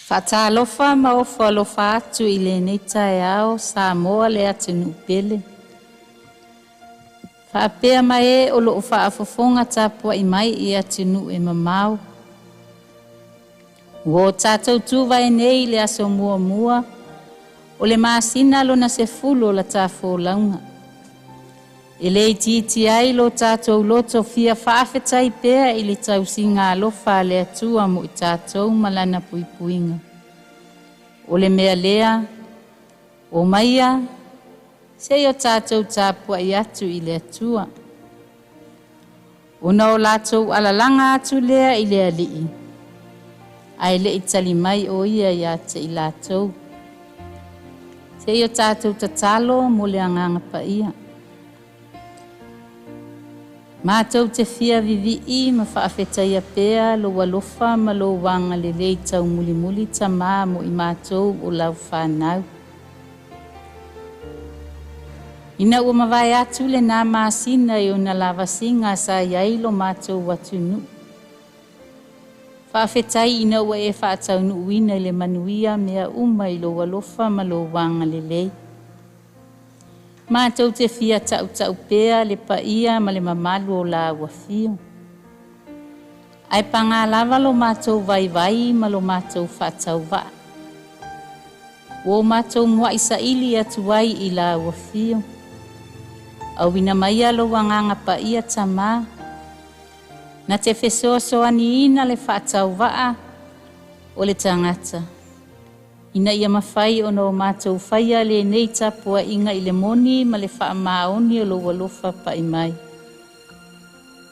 Faatalofa ma ofo alofa atu i lenei taeao Samoa le atunuu pele. Faapea ma e o loo faafofoga tapuai mai i atunuu e mamao. Ua o tatou tuvae nei i le aso muamua o le masina lona 10 o la ta folauga. E le itiiti ai lo tatou loto fia faafetai pea i le tausiga alofa a le Atua mo i tatou ma Lana puipuiga. O le mea lea, omaia se i o tatou tapuai atu i le Atua. Ona o latou alalaga atu lea i le Alii, ae le i tali mai o ia ia te i latou. Se i o tatou tatalo mo le Agaga Paia. Matou te fia viivii ma faafetaia pea lou alofa ma lou agalelei taumulimuli Tamā mo i matou o lau fanau. Ina ua mavae atu lena masina i ona lavasiga sa i ai lo matou atunuu. Faafetai ina ua e faataunuuina i le manuia mea uma i lou alofa ma lou agalelei. Matou te fia tautau pea le paia ma le mamalu o lau afio. Ae pagā lava lo matou vaivai ma lo matou faatauvaa. Ua o matou muai saili atu ai i lau afio. Auina maia lou Agaga Paia Tamā. Na te fesoasoaniina le faatauvaa o le tagata. Ina ia mafai ona o matou faia lenei tapuaiga i le moni ma le faamaoni o lou alofa pai mai.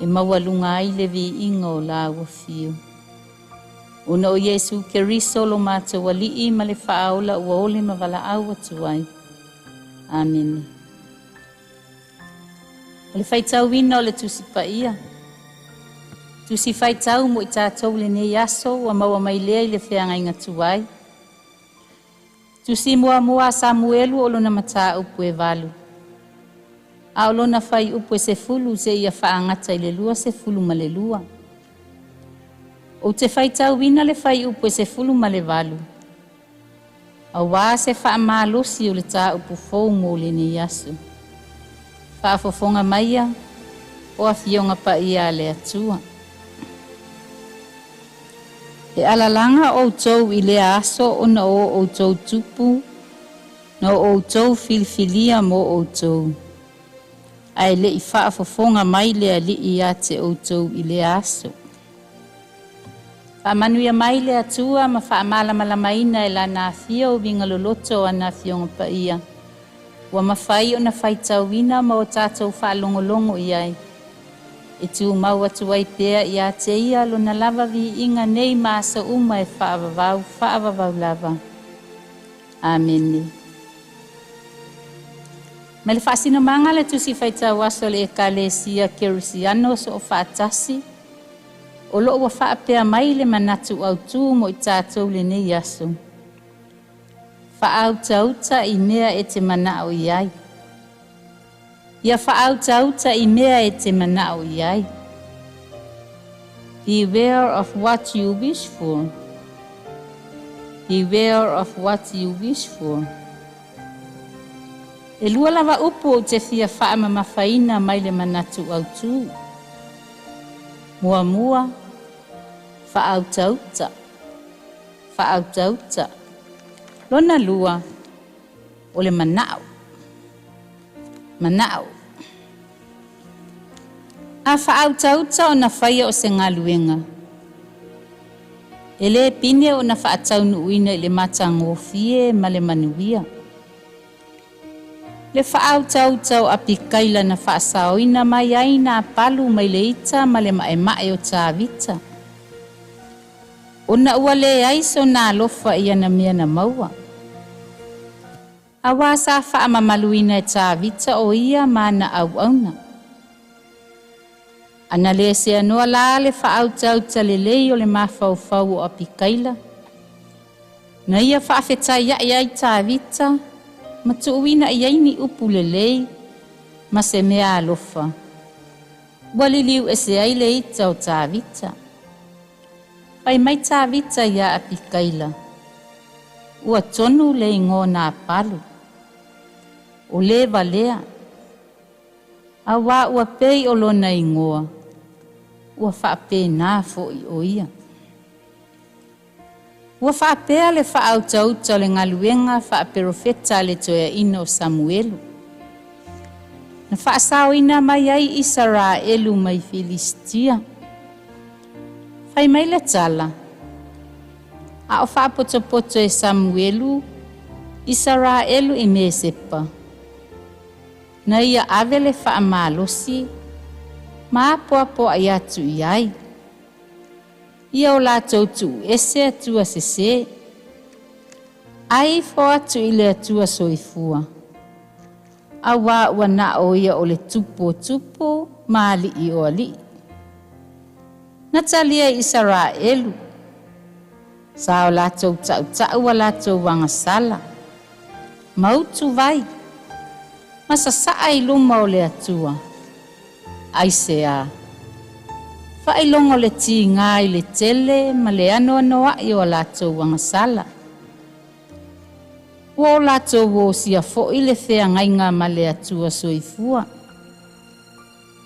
E maualuga ai le viiga o lau afio. Ona o Iesu Keriso lo matou Alii ma le Faaola ua ole ma valaau atu ai. Amene. O le faitauina o le Tusi Paia. Tusi faitau mo i tatou lenei aso ua maua mai lea i le feagaiga tuai. Tusi muamua a Samuelu o lona mataupu e 8. A o lona fuaiupu e 10 seia faagata i le 22. Ou te faitauina le fuaiupu e 18. Auā se faamalosi o le mataupu fou mo lenei aso. Faafofoga maia o afioga paia a le Atua. E alalaga outou i lea aso ona o outou tupu na o outou filifilia mo outou. Ae le i faafofoga mai le Alii ia te outou i lea aso. Faamanuia mai le Atua ma faamalamalamaina e lana afio uiga loloto o ana afioga paia. Ua mafai ona faitauina ma o tatou faalogologo i ai. E tumau atu ai pea ia te ia lona lava viiga nei ma aso uma e faavavau, faavavau lava. Amene. Mai le faasinomaga le tusi faitau aso le Ekalesia Kerisiano Soofaatasi, o loo ua faapea mai le manatu autū mo i tatou lenei aso. Faautauta i mea e te manao i ai. Ia faautauta i mea e te manao i ai. Beware of what you wish for. Beware of what you wish for. E lua lava upu ou te fia faamamafaina mai le manatu autū. Muamua, faautauta. Faautauta. Lona lua, o le manao. Manao. A faautauta ona faia o se galuega. E le pine ona faataunuuina i le matagofie ma le manuia. Le faautauta o Apikaila na faasaoina mai ai nā palu mai le ita ma le maemae o Tavita. Ona ua leai sona alofa i ana mea na maua. Auā sa faamamaluina e Tavita o ia ma ana auauna. Ana le seanoa la le faautauta lelei o le mafaufau o Apikaila, na ia faafetai ae ai Tavita ma tuuina i ai ni upu lelei ma se mea alofa. Ua liliu ese ai le ita o Tavita. Fai mai Tavita iā Apikaila. Ua tonu le igoa o Napalu, o le valea, auā ua pei o lona igoa, ua faapena foi o ia. Ua faapea le faautauta o le galuega faaperofeta a le toeaina o Samuelu, na faasaoina mai ai Isaraelu mai Filisitia. Fai mai le tala, a o faapotopoto e Samuelu Isaraelu i Mesepa, na ia ave le faamalosi ma apoapoai atu i ai, ia o latou tuuese atua sesē, ae ifo atu i le Atua soifua, auā ua na o ia o le Tupu o tupu ma Alii o alii. Na talia e Isaraelu, sa o latou tautau a latou agasala, ma utuvai, ma sasaa i luma o le Atua. Aisea? Faailoga o le tiga i le tele ma le anoanoai o a latou agasala. Ua o latou osia foi le feagaiga ma le Atua soifua.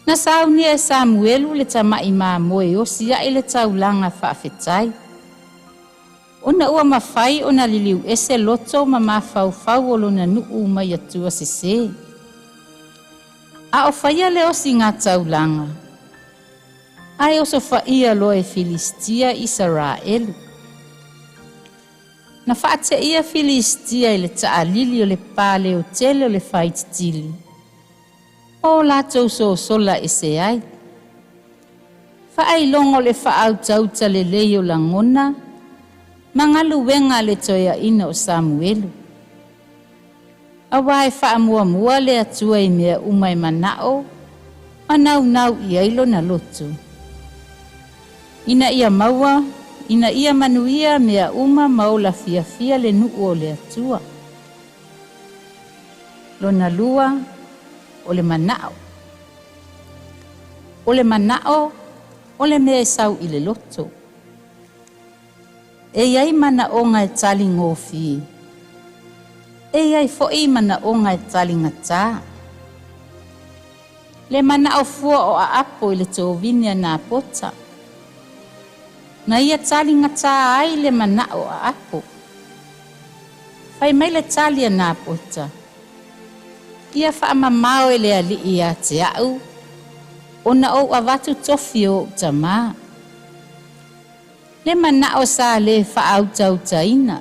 Na saunia e Samuelu le tama'i mamoe e osi a'i le taulaga faafetai, ona ua mafai ona liliuese loto ma mafaufau o lona nuu mai atua sesē. A o faia le osiga taulaga, ae osofaia loa e Filisitia Isaraelu. Na faateia Filisitia i le taalili o le pa leotele o le faititili, ma o latou sosola ese ai. Faailoga o le faautauta lelei o lagona ma galuega a le toeaina o Samuelu. Auā e faamuamua le Atua i mea uma e manao ma naunau i ai lona loto, ina ia maua, ina ia manuia mea uma ma ola fiafia le nuu o le Atua. Lona lua, o le manao. O le manao, o le mea e sau i le loto. E i ai manaoga e taligofie, e i ai foi manaoga e taligatā. Le manao fua o Aapo i le tovine a Napota, na ia taligatā ai le manao o Aapo. Fai mai le tali a Napota, Ia faamamao e le Alii ia te au, ona ou avatu tofi o ou tamā. Le manao sa le faautautaina,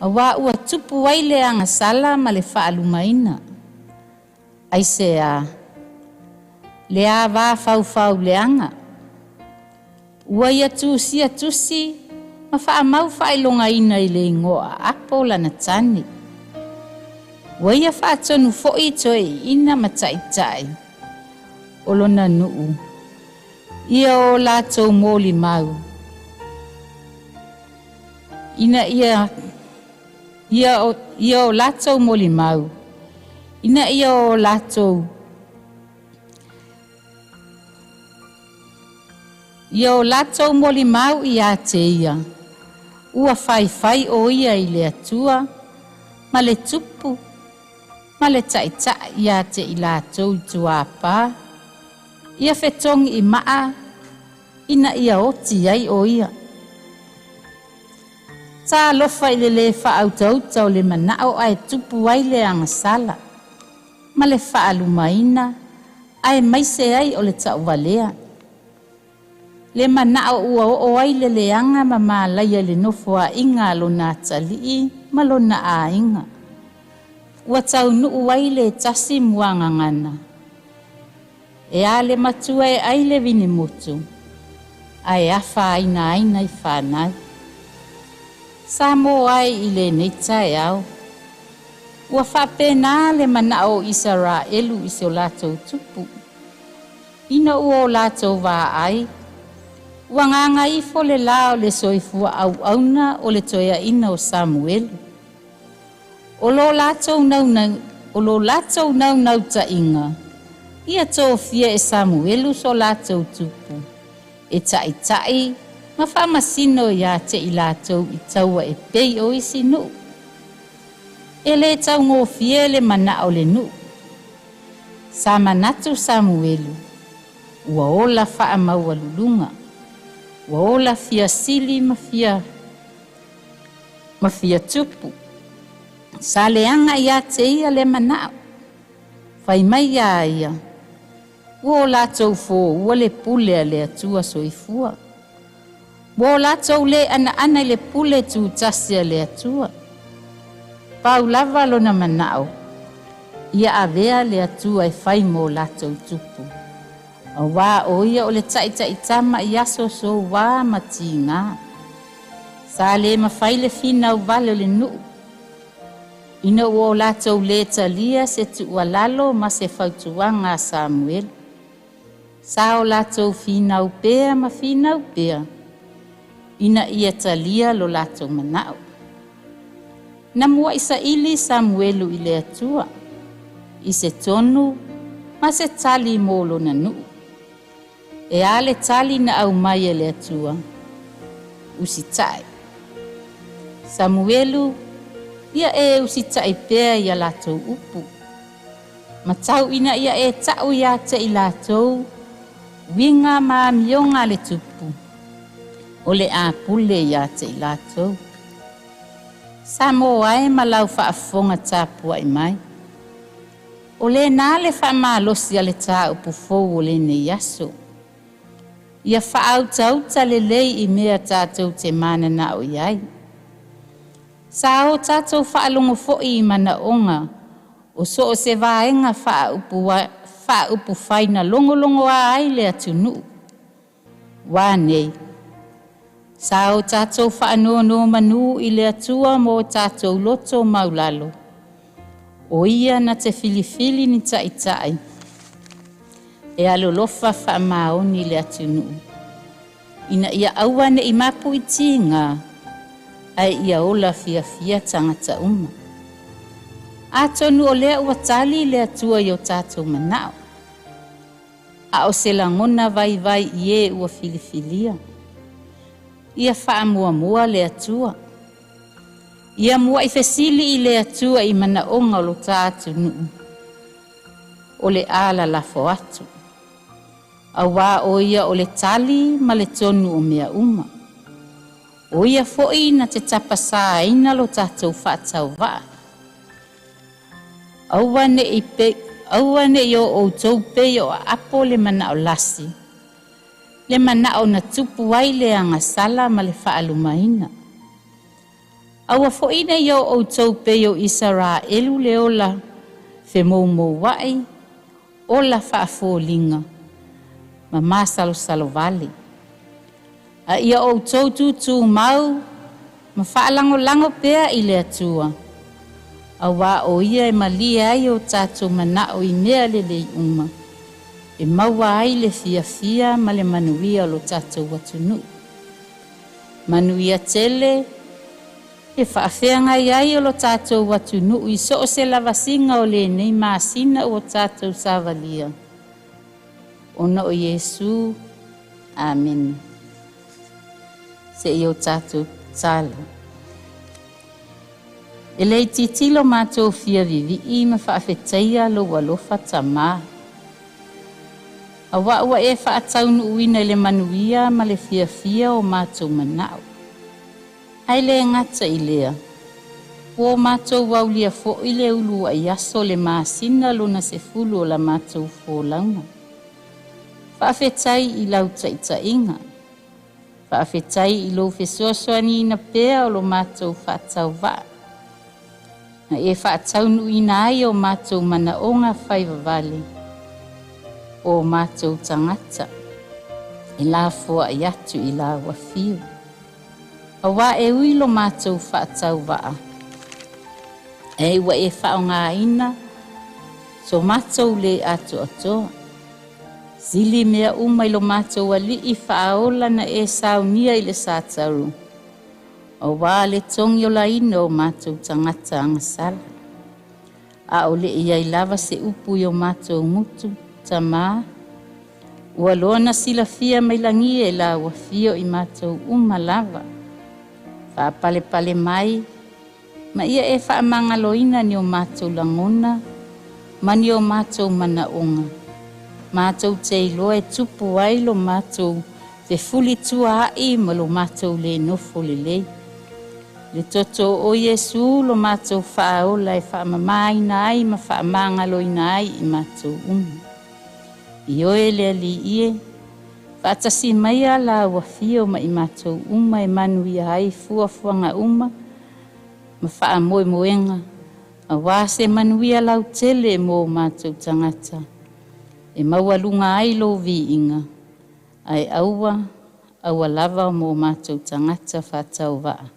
auā ua tupu ai le agasala ma le faalumaina. Aisea? Le ava faufauleaga. Ua ia tusia tusi ma faamau faailogaina i le igoa o Aapo lana tane. Ua ia faatonu foi toeaiina ma taitai o lona nuu ia o latou molimau ina ia ia o latou molimau ina ia o latou Ia o latou molimau ia te ia, ua faifai o ia i le Atua ma le Tupu ma le Taitai ia te i latou i tuāpā, ia fetogi i maa ina ia oti ai o ia. Talofa i le lē faautauta o le manao ae tupu ai le agasala ma le faalumaina aemaise ai o le tauvalea. Le manao ua oo ai le leaga ma malaia i le nofoaiga a lona atalii ma lona aiga. Ua taunuu ai le tasi muagagana. E a le matua e ai le vinimotu, ae afaina ai nai fanau. Samoa e i lenei taeao, ua faapena le manao o Isaraelu i so latou tupu. Ina ua o latou vaai, ua gagaifo le lā o le soifua auauna o le toeaina o Samuelu. O lo latou o lo latou naunautaiga, ia tofia e Samuelu so latou tupu, e taitai ma faamasino iā te i latou i taua e pei o isi nuu. E lē taugofie le manaʻo o le nuu. Sa manatu Samuelu, ua ola faamaualuluga, ua ola fia sili ma fia ma fia tupu. Sa leaga iā te ia le manaʻo. Fai mai iā ia, ua o latou foua le pule a le Atua Soifua. Ua o latou lē anaana i le pule tutasi a le Atua. Pau lava lona manaʻo, ia avea le Atua e fai mo latou tupu. Auā o ia o le taʻitaʻitama i aso soua ma tigā. Sa lē mafai le finau vale o le nuu, ina ua o latou lē talia se tuualalo ma se fautuaga a Samuelu. Sa o latou finau pea ma finau pea, ina ia talia lo latou manaʻo. Na muaʻi saili Samuelu i le Atua, i se tonu ma se tali mo lona nuu. E a le tali na aumai e le Atua? Usitaʻi. Samuelu, ia e usitaʻi pea i a latou upu. Ma tau ina ia e taʻu iā te i latou uiga ma amioga a le tupu, o le a pule iā te i latou. Samoa e ma lau faafofoga tapuaʻi mai. O lenā le faamalosi a le tāupu fou o lenei aso. Ia faautauta lelei i mea tatou te mananaʻo i ai. Sa o tatou faalogo foi i manaoga o so o se vaega faaupufai na logologoā ai le atunuu. Ua nei, sa o tatou faanonomanu i le Atua mo o tatou loto maulalo, o ia na te filifili ni taʻitaʻi e alolofa faamaoni i le atunuu, ina ia aua neʻi mapu i tigā, ae ia ola fiafia tagata uma. Atonu o lea ua tali le Atua i o tatou manaʻo, a o se lagona vaivai i e ua filifilia. Ia faamuamua le Atua. Ia muaʻi fesili i le Atua i manaoga o lo ta atunuu, o le a lalafo atu. Auā o ia o le tali ma le tonu o mea uma. O ia foi na te tapasāina lo tatou faatauvaa. Aua neʻi pe, aua neʻi o ʻoutou pei o aʻapo le manaʻo lasi, le manaʻo na tupu ai le agasala ma le faalumaina. Aua foi ne i o ʻoutou pei o Isaraelu le ola femoumouaʻi, ola faafoliga, ma masalosalo vale. A ia ʻoutou tutumau ma faalagolago pea i le Atua, auā o ia e malie ai o tatou manaʻo i mea lelei uma, e maua ai le fiafia ma le manuia o lo tatou atunuu. Manuia tele e faafeagai ai o lo tatou atunuu i so o se lavasiga o lenei masina ua tatou savalia, ona o Iesu. Amene. Se i o tatou tatalo. E le itiiti lo matou fia vivii ma faafetaia lou alofa Tamā. Auā ua e faataunuuina i le manuia ma le fiafia o matou manaʻo. Ae lē gata i lea, ua o matou aulia foi le uluaʻi aso o le masina lona 10 o la matou folauga. Faafetai i lau taʻitaʻiga. Faafetai i lou fesoasoaniina pea o lo matou faatauvaa, na e faataunuuina ai o matou manaoga faivavale, o matou tagata e lafoaʻi atu i lau afio. Auā e ui lo matou faatauvaa, ae ua e faaaogāina so matou lē atoatoa. Sili mea uma i lo matou Alii faaola na e saunia i le sataru, auā le togiolaina o matou tagata agasala. A o leʻi i ai lava se upu i o matou gutu, Tamā, Ua loa na silafia mai lagi e lau Afio i matou uma lava. Faapalepale mai ma ia e faamagaloina ni o matou lagona ma ni o matou manaoga, matou te iloa e tupu ai lo matou fefulisua'i ma lo matou le nofo lelei. Le toto o Iesu lo matou Faaola e faamamaina ai ma faamagaloina ai i matou uma. Ioe le Alii e, faatasi maia lau Afio ma i matou uma e manuia ai fuafuaga uma ma faamoemoega, auā se manuia lautele mo o matou tagata, e maualuga ai lou viiga, ae aua, aua lava mo matou tagata faatauvaa.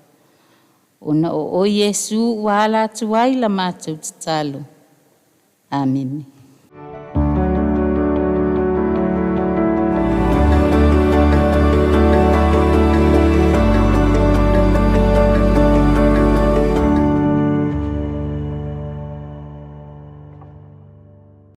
Ona o oe Iesu ua ala atu ai la matou tatalo. Amene.